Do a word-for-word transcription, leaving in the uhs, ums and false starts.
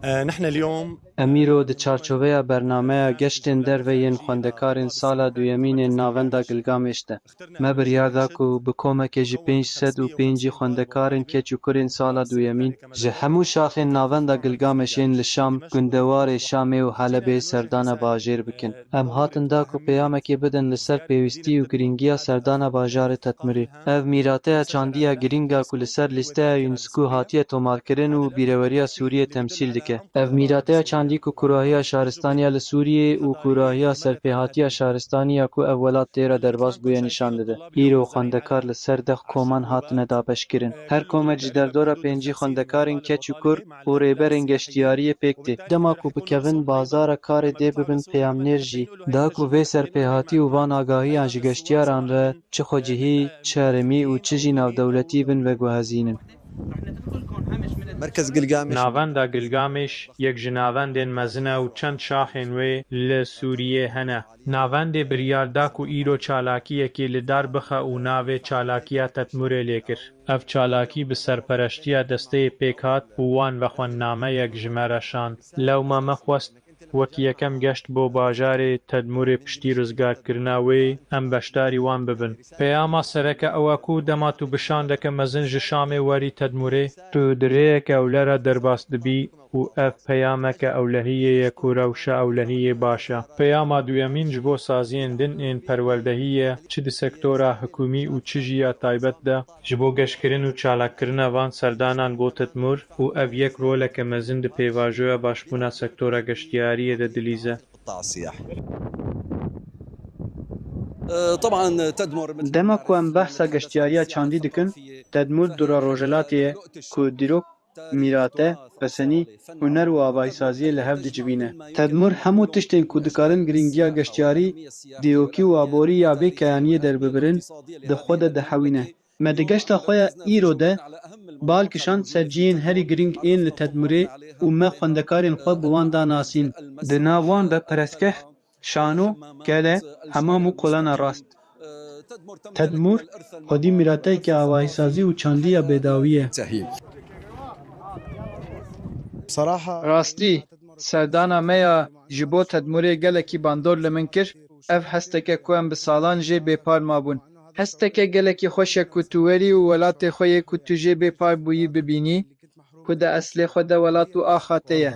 آه، نحن اليوم Em îro di çarçoveya bernameya geştên derve yên xwendekarên sala duyemîn ên Navenda Gilgamêş de, me biryar da ku bi komekê ji pênc sed û pêncî xwendekarên keç û kurên sala duyemîn ji hemû şaxên Navenda Gilgamêş ên li Şam, gundewarê Şamê û Helebê serdana bajêr bikin. Em hatin da ku peyamekê bidin li ser pêwîstî û girîngiya serdana bajarê Tetmirê. Ev mîrateya çandî ya girîng a ku li ser lîsteya UNESCO hatiye tomarkirin û bîreweriya Sûriyê temsîl dike. Ev mîrateya çandî ku kûrahiya şaristaniya li Sûriyê û kûrahiya serpêhatiya şaristaniya ku ev welat tê re derbas bûye nîşan dide. Îro xwendekar li ser deh koman hatine dabeşkirin. Her komek ji derdora pêncî xwendekarên keç û kur û rêberên geştiyariyê pêk tê. Dema ku bikevin bazara karê dê bibin peyamnêr jî. Da ku vê serpêhatî û van agahiyan ji geştiyaran re çi xwecihî, çi herêmî û çi jî navdewletî bin veguhezînin. مركز قلقامش Navenda Gilgamêş yek ji navendên mezin e û çend şaxên wê li Sûriyê hene. Navendê biryar da ku îro çalakiyekê li dar bixe û navê çalakiya Tedmurê lê kir. Ev çalakî bi serpereştiya desteyê pêk hat û wan vexwendnameyek ji me re şand. Lewma me xwest wek yekem geşt bo bajarê Tedmurê piştî rizgarkirina wê em beşdarî wan bibin. Peyama sereke ew e ku dema tu bi şandeke mezin ji Şamê werî Tedmurê, tu di rêyeke ewle re derbas dibî û ev peyameke ewlehiyê ye ku rewşa ewlehiyê baş e. Peyama duyemîn ji bo saziyên din ên perwerdehî ye, çi di sektora hikûmî û çi jî ya taybet de, ji bo geşkirin û çalakkirina van serdanan bo Tedmur û ev yek roleke mezin di pêvajoya başbûna sektora geştiyariyê de dilîze. قطاع السياحي. آه، طبعا تدمر من Dema ku em behsa geştiyariya çandî dikin, Tedmur dura rojhelatê ye ku dîrok, mîrate, pesenî, huner û avahîsaziyê li hev dicivîne. Tedmur hemû tiştên ku dikarin girîngiya geştiyarî, dîrokî û aborî ya vê keyaniyê derbibirin, di xwe de dihewîne. Me di geşta xwe ya îro de bal kişand ser cihên herî girîng ên li Tedmurê û me xwendekarên xwe bi wan da nasîn. Di nav wan de perestgeh, şano, kele, hemam û kolana rast. Tedmur, xwedî mîrateyeke avahîsazî û çandî ya bêdawî ye. تأهيل. بصراحة Rastî, serdana me ya ji bo Tedmurê gelekî bandor li min kir. Ev hesteke ku em bi salan jê bêpar mabûn. Hesteke gelekî xweş e ku tu werî û welatê xwe yê ku tu jê bêpar bûyî bibînî, ku di eslê xwe de welat û axa te ye.